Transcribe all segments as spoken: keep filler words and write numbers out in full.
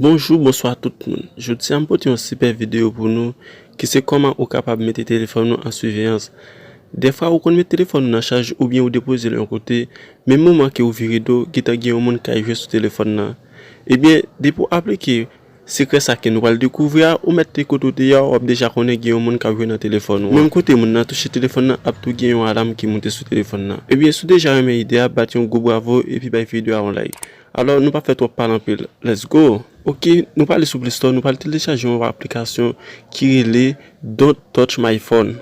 Bonjou, bonswa tout moun. Jodi a m pote yon sipè videyo pou nou ki se kòman ou kapab mete telefòn ou an siveyans. Dèfwa ou konn met telefòn ou nan chaj oubyen ou depoze l yon kote, menm moman ke ou vire do, gentan gen yon moun k ap jwe sou telefòn nan. Ebyen, depi w aplike sekrè sa ke nou pral dekouvri a, ou mèt te kote w te ye a, w ap deja konnen gen yon moun k ap jwe nan telefòn ou an. Menm kote moun nan touche telefòn nan ap tou gen yon alam ki moute sou telefòn nan. Ebyen, si w deja renmen ide a, bat yon gwo bravo epi bay videyo a yon like. Alò, nou pa fè twòp pale anpil. Let's go! Ok, nou prale sou Play Store, nou pral telechaje yon aplikasyon ki rele Don't Touch My Phone.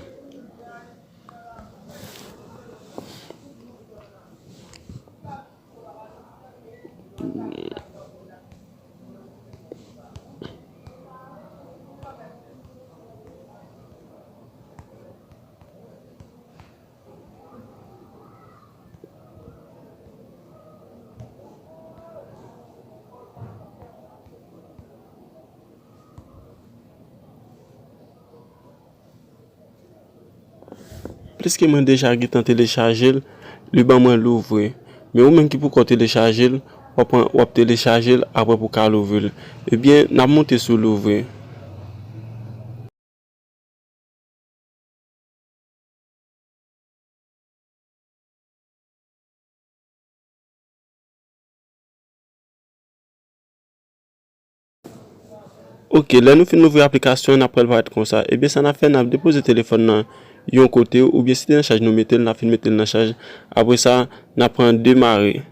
Pliske mwen deja gentan telechaje l, li ban mwen louvri. Men ou menm ki poko telechaje l, w ap pran, w ap telechaje l apre pou w ka louvri l. Ebyen, n ap moute sou louvri. Ok, lè nou fin louvri aplikasyon an, n ap wè l parèt konsa. Ebyen, sa n ap fè, n ap depoze telefòn nan yon kote, oubyen si te nan chaj nou mete l, n ap fin mete l nan chaj. Apre sa, n ap pran demare.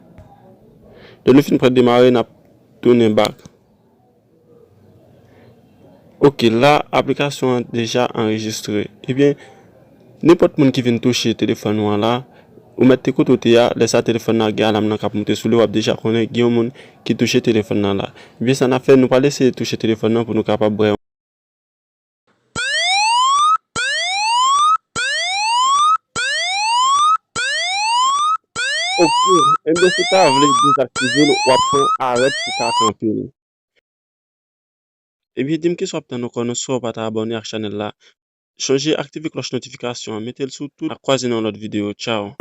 Lè nou fin pran demare, n ap tounen back. Ok, la, aplikasyon an deja anrejistre. Ebyen, nenpòt moun ki vin touche telefòn ou an la, ou mèt te kote w te a, lè sa telefòn nan gen alam nan k ap moute sou li, w ap deja konnen gen yon moun ki touche telefòn nan la. Ebyen, sa n ap fè, nou pral eseye touche telefòn nan pou nou kapab wè. Ok, enben si w ta vle dezaktive l, w ap pran arèt pou w ka kanpe l. Ebyen, di m kisa w ap tann ankò non, si w pa ta abòne ak chanèl la. Chonje aktive klòch notifikasyon an, mete l sou tout, n ap kwaze nan yon lòt videyo. Tchaw!